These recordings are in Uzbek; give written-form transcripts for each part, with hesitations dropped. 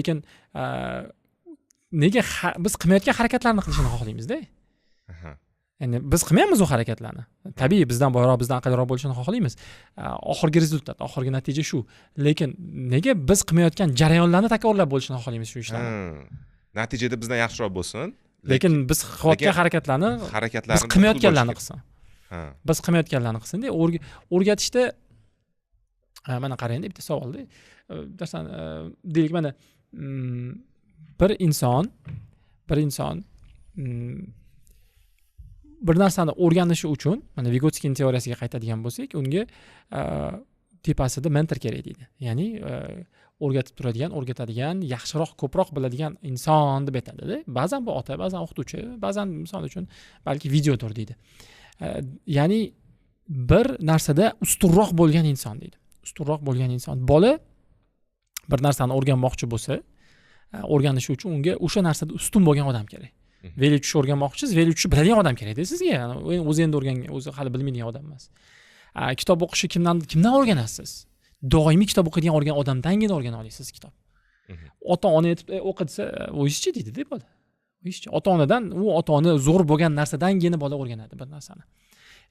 Lekin nega biz qilmayotgan harakatlarni qilishini xohlaymizda. Ya'ni biz qilmayapmiz u harakatlarni. Tabiiy, bizdan boyroq, bizdan aqlliroq bo'lishini xohlaymiz. Oxirgi результат, oxirgi natija shu. Lekin nega biz qilmayotgan jarayonlarni takrorlab bo'lishini xohlaymiz shu ishlarni? Natijada bizdan yaxshiroq bo'lsin. Lekin biz qilayotgan lekin harakatlarni harakatlarni biz qilmayotganlarni qilsin. Biz qilmayotganlarni qilsinda. O'rgatishda mana qarangda, bitta savolda masalan, deylik, mana bir inson bir narsani o'rganishi uchun, mana Vigotskiy teoriyasiga qaytadigan bo'lsak, unga tepasida mentor kerak deydi, ya'ni o'rgatib turadigan, o'rgatadigan, yaxshiroq, ko'proq biladigan inson deb aytadida. Ba'zan bu ota, ba'zan o'qituvchi, ba'zan, misol uchun, balki videodir deydi. Ya'ni bir narsada ustunroq bo'lgan inson deydi, ustunroq bo'lgan inson. Bola bir narsani o'rganmoqchi bo'lsa, o'rganishi uchun unga o'sha narsada ustun bo'lgan odam kerak. Velo uchishni o'rganmoqchisiz, velo uchishni biladigan odam kerakda sizga. Yani o'zi endi o'rgangan, o'zi hali bilmaydigan odam emas. Kitob o'qishni kimdan o'rganasiz? Doimiy kitob o'qiydigan o'rgan odamdangina o'rgana olasiz kitob. Ota ona aytib, "O'qi" desa, "O'zizchi?" deydida bola. O'zizchi? Ota onadan, u ota ona zo'r bo'lgan narsadangina bola o'rganadi bir narsani.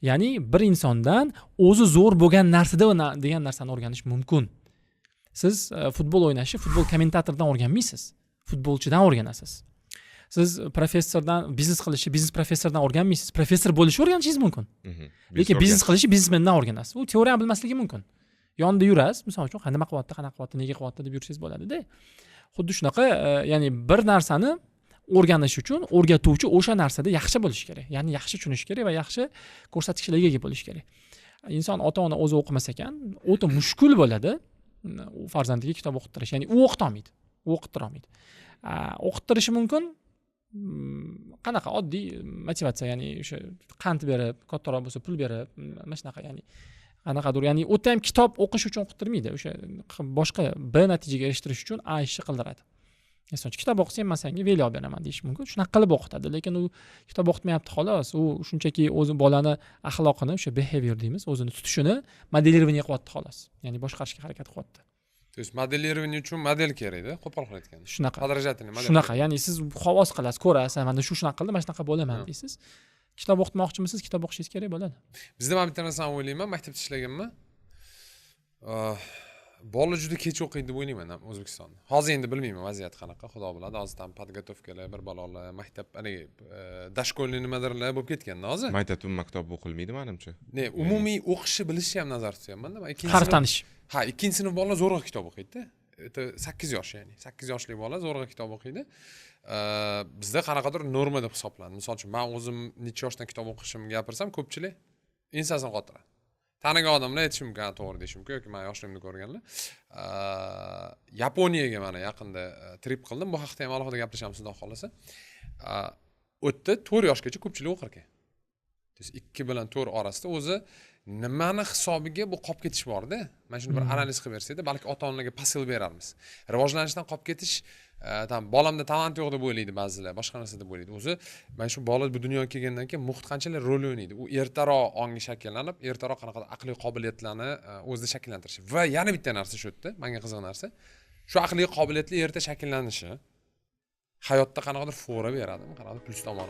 Ya'ni bir insondan o'zi zo'r bo'lgan narsada degan narsani o'rganish mumkin. Siz futbol o'ynashni futbol kommentatoridan o'rganmaysiz, futbolchidan o'rganasiz. Siz professordan biznes qilishni biznes professordan o'rganmaysiz, professor bo'lishni o'rganishingiz mumkin, lekin biznes qilishni biznesmendan o'rganasiz. U teoriyani bilmasligi mumkin, yonida yurasiz, misol uchun, "Nima qilyapti, qanaqa qilyapti, nega qilyapti?" deb yursangiz bo'ladida. Xuddi shunaqa, ya'ni bir narsani o'rganish uchun o'rgatuvchi o'sha narsada yaxshi bo'lishi kerak, ya'ni yaxshi tushunishi kerak va yaxshi ko'rsatkichlarga ega bo'lishi kerak inson. Ota ona o'zi o'qimas ekan, o'ta mushkul bo'ladi u farzandiga kitob o'qittirish, ya'ni u o'qitolmaydi, u o'qittirolmaydi. O'qittirishi mumkin qanaqa oddiy motivatsiya, ya'ni o'sha qand berib, kattaroq bo'lsa pul berib, mana shunaqa, ya'ni qanaqadir, ya'ni u yerda ham kitob o'qish uchun o'qittirmaydi, o'sha boshqa B natijaga erishtirish uchun A ishni qildiradi. Misol uchun, "Kitob o'qisang, man senga velo olib beraman", deyish mumkin. Shunaqa qilib o'qitadi, lekin u kitob o'qitmayapti, xolos. U shunchaki o'zi bolani axloqini, o'sha behavior deymiz, o'zini tutishini моделирование qilyapti, xolos, ya'ni boshqarishga harakat qilyapti. То есть моделирование uchun model kerakda, qo'pol qilib aytganda. Shunaqa. Подражательный model. Shunaqa, ya'ni siz havas qilasiz, ko'rasiz, mana shu shunaqa qildi, mana shunaqa bo'laman deysiz. Kitob o'qitmoqchimisiz, kitob o'qishingiz kerak bo'ladi. Bizda man bitta narsani o'ylayman, maktabda ishlaganman. Bola juda kech o'qiydi deb o'ylayman O'zbekistonda. Hozir endi bilmayman, vaziyat qanaqa, xudo biladi. Hozir там подготовка lar, bir balolar, maktab haligi дошкольный nimadirlar bo'lib ketganda hozir. Maktabda umuman kitob o'qilmaydi, manimcha. Ne, umumiy o'qishni bilishni ham nazarda tutyapmanda man. Ikkinchi Harf tanish. Ha, ikkinchi sinf bolalar zo'rg'a kitob o'qiydida. Это 8 yosh, ya'ni 8 yoshli bola zo'rg'a kitob o'qiydi. Bizda qanaqadir norma deb hisoblanadi. Misol uchun, man o'zim necha yoshdan kitob o'qishimni gapirsam, ko'pchilik ensasini qotiradi. Tanigan odamlar aytishi mumkin, "Ha, to'g'ri", deyishi mumkin yoki man yoshligimda ko'rganlar. Yaponiyaga mana yaqinda trip qildim. Bu haqida ham alohida gaplashamiz, xudo xohlasa. U yerda 4 yoshgacha ko'pchilik o'qir ekan. То есть 2 bilan 4 orasida o'zi nimani hisobiga bu qolib ketish borda, mana shuni bir analiz qilib bersakda, balki ota onalarga посыл berarmiz. Rivojlanishdan qolib ketish, там bolamda talant yo'q deb o'ylaydi ba'zilar, boshqa narsa deb o'ylaydi. O'zi mana shu bola bu dunyoga kelgandan keyin muhit qanchalik rol o'ynaydi, u ertaroq ongi shakllanib, ertaroq qanaqadir aqliy qobiliyatlarni o'zida shakllantirishi. Va yana bitta narsa shu yerda manga qiziq narsa, shu aqliy qobiliyatlar erta shakllanishi hayotda qanaqadir фора beradimi, qanaqadir plyus tomoni.